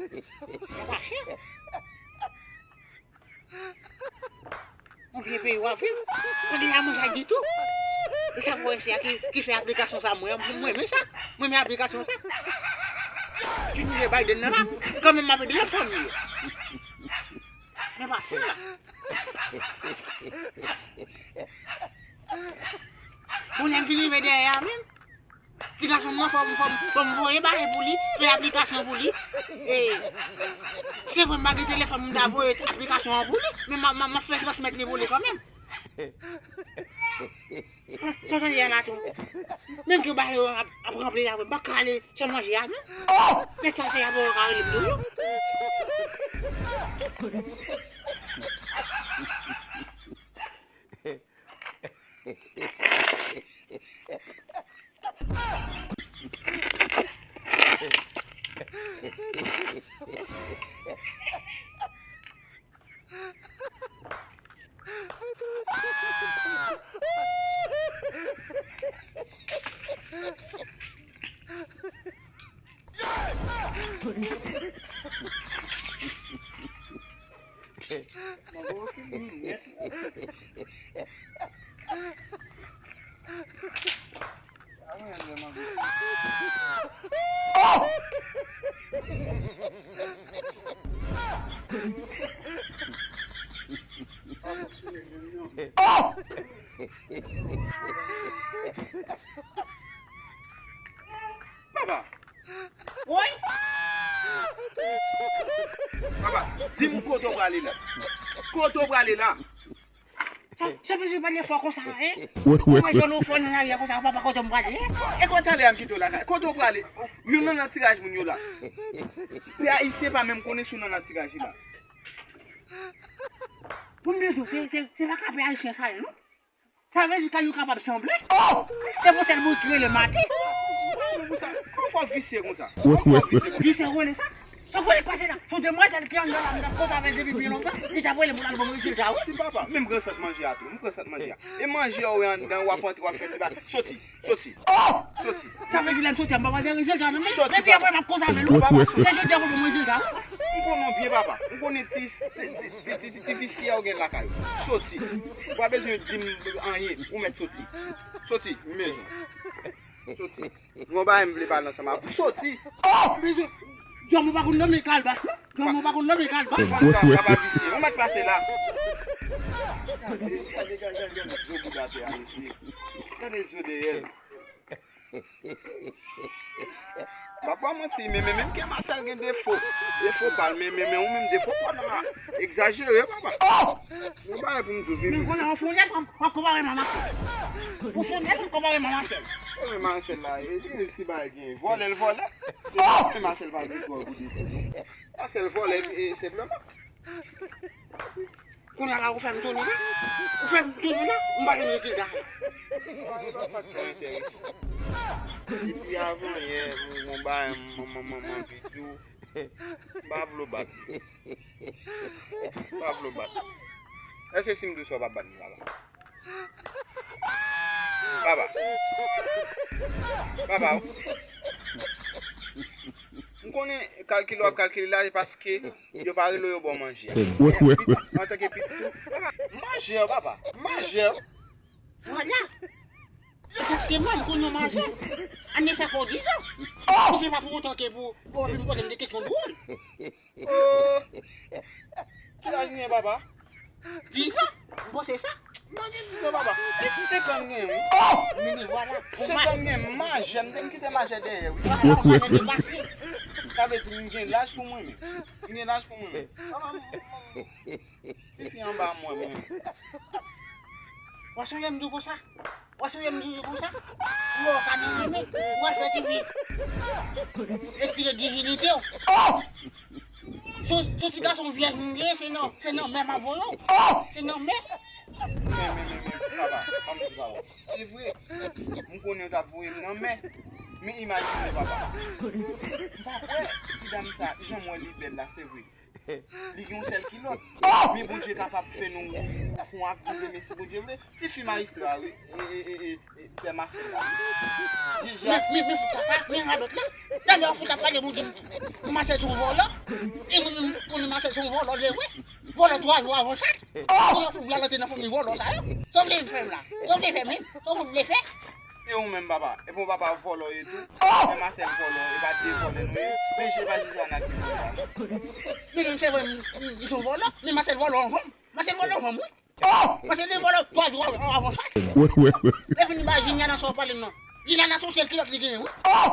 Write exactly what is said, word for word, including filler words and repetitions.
Sa pa chè. Yon vye peyi w ap viv, pa gen la manje ditou. E sa fò isi a ki, ki fè aplikasyon sa, mwen, mwen renmen sa. Mwen renmen aplikasyon sa. Ti mounye Biden nan la, kanmenm m ap ede l ap fanmi yo. Men pa sa. Bon, lè m fin rive dèyè a menm, ti gason m nan fò m, fò m, fò m voye bagay pou li, fè aplikasyon pou li. E, se vre m pa gen telefòn, m ta voye aplikasyon an pou li, men m a, m a, m ap fè transmèt li pou li kanmenm. Sa, sa, sa, yè la tou. Menm ke bagay yo ap, ap ranple la, m pa ka ale sèl manje a, non. Men sa, se apre yo ka rele m toujou. Papa! Woy! Papa, di m kote w prale la? Kote w prale la? Sa, sa bezwen pale fò konsa, en? Ou wè jwenn ou fò nan lari a konsa, papa, kote m prale, en? E kote talè a m kite w lakay? Kote w prale? Youn nan nan tiraj moun yo la. Pè ayisyen pa menm konnen si w nan nan tiraj li la. Pou m di w, se, se, se pa ka pè ayisyen sa ye, non? Sa vle di kay yo kapab sanble. Se pou sèl bout ki rele maten. Kòman fò visye konsa? Kòman fò visye konsa? Visye rele sa? Sa vle pase la. Son demwazèl ki anndan la, m t ap koze avè l depi byen lontan. Li t ap rele pou l al ban m rezilta, wi. Ti papa, men m pran sant manje a tou. M pran sant manje a. E manje a w wè anndan, w ap antre, w ap fè ti bagay. Soti. Soti. Soti. Sa vle di lè m soti a, m pa pral gen rezilta non, men depi apre m ap koze avè l, wi. Papa, soti. Se jodi a pou m rezilta, wi. M konnen w byen, papa. M konnen ti, ti, ti, ti, ti, ti visye a w gen lakay ou. Soti. Ou pa bezwen di m anyen. Ou mèt soti. Soti, m bezwen. Soti. Gon bagay m vle pale ansanm avè w. Soti. M bezwen. Djòm ou pa konn nonmen kalbas, non? Djòm ou pa konn nonmen kalbas. Papa, papa visye. Ou mèt pase la. Gade, gade, gade, gade, gade zo bouda tè a, mesye. Gade zo dèyè l. M pa ba w manti, men, men, men ke Marcel gen defo. Defo pa l, men, men, men ou menm defo pa w nan egzajere, papa. Gon bagay pou m di w vini. Men konnen w fou nèt, w ap konpare m a Marcel. Ou fou nèt, w ap konpare m a Marcel. E men Marcel la, e, e, ti bagay gen. Vòlè l vòlè. Se pa men Marcel pa gen twò pou defo, non. Marcel vòlè, e, senpleman. Kounye a la, ou fè m tounen la. Ou fè m tounen la. M pa jwenn rezilta. Depi avan yè, m gon bagay, m, m, m, m anvi di w. M pa vle w bat. M pa vle w bat. Èske si m di w sa, w p ap bat m, papa? Papa. Papa. M konnen kalkil w ap kalkile la, e paske yo pa rele w, yo ba w manje a. Antanke pitit, antanke pitit ou. Papa, majè, papa, majè. Vwala. Egzakteman, m konn yon majè. Ane sa fè w diz an. E se pa pou otan ke pou, pou w vin poze m de kesyon dwòl. Oh! Ki laj ou gen, papa? Diz an. M panse sa. M pa gen diz an, papa. E senk an m gen, wi. Men, men, vwala. Senk an m gen, majè. M te m kite majè dèyè, wi. Vwala, ou pa menm depase. Sa vle di m gen laj pou mwen menm. M gen laj pou mwen menm. Papa, m, m, m, tifi anba mwen, mwen. W a sonje m di w konsa? W a sonje m di w konsa? Ou wè w ka nan renmen, ou al fè tifi etire divinite w. Se, se ti gason vyèj m ye, se nan, se nan mè m ap voye w. Se nan mè. Men, men, men, men, papa, pa m di papa. Se vre, m konnen yo t ap voye m nan mè. Men imajine, papa. M pa kwè ti dam sa, jan m wè li bèl la, se vre. Li gen yon sèl kilòt. Oh! Men Bondye kapab fè nou fon ak Bondye, men si Bondye vle. Ti fi majistra, wi. E, e, e, e, e, pè Masèl la, wi. Li ja. Men, men, men, fout sa pa, men radòt la. Talè w fout ap pale Bondye. Pou Masèl se yon vòlò. E mwen menm, konnen Masèl se yon vòlò, lè, wi. Vòlò twa jou avan sa. Oh! Vòlò fout vle antre nan fanmi vòlò sa yo. Sa w vle fè m la? Sa w vle fè m, wi? Sa w fout vle fè? E ou menm, papa? E bon, papa vòlò ye tou. Oh! Men Masèl vòlò, e pa de vòlè nou ye. Men je pa Jijana ki vòlò. Men, men, se vre, m, m, m se yon vòlò. Men Masèl vòlò anvan m. Masèl vòlò anvan m, wi. Oh! Masèl li vòlò twa jou avan sa. Wè, wè, wè. Lè fini ba Jijana sa w pale m nan. Jijana se yon sèl kilòt li genyen, wi. Oh!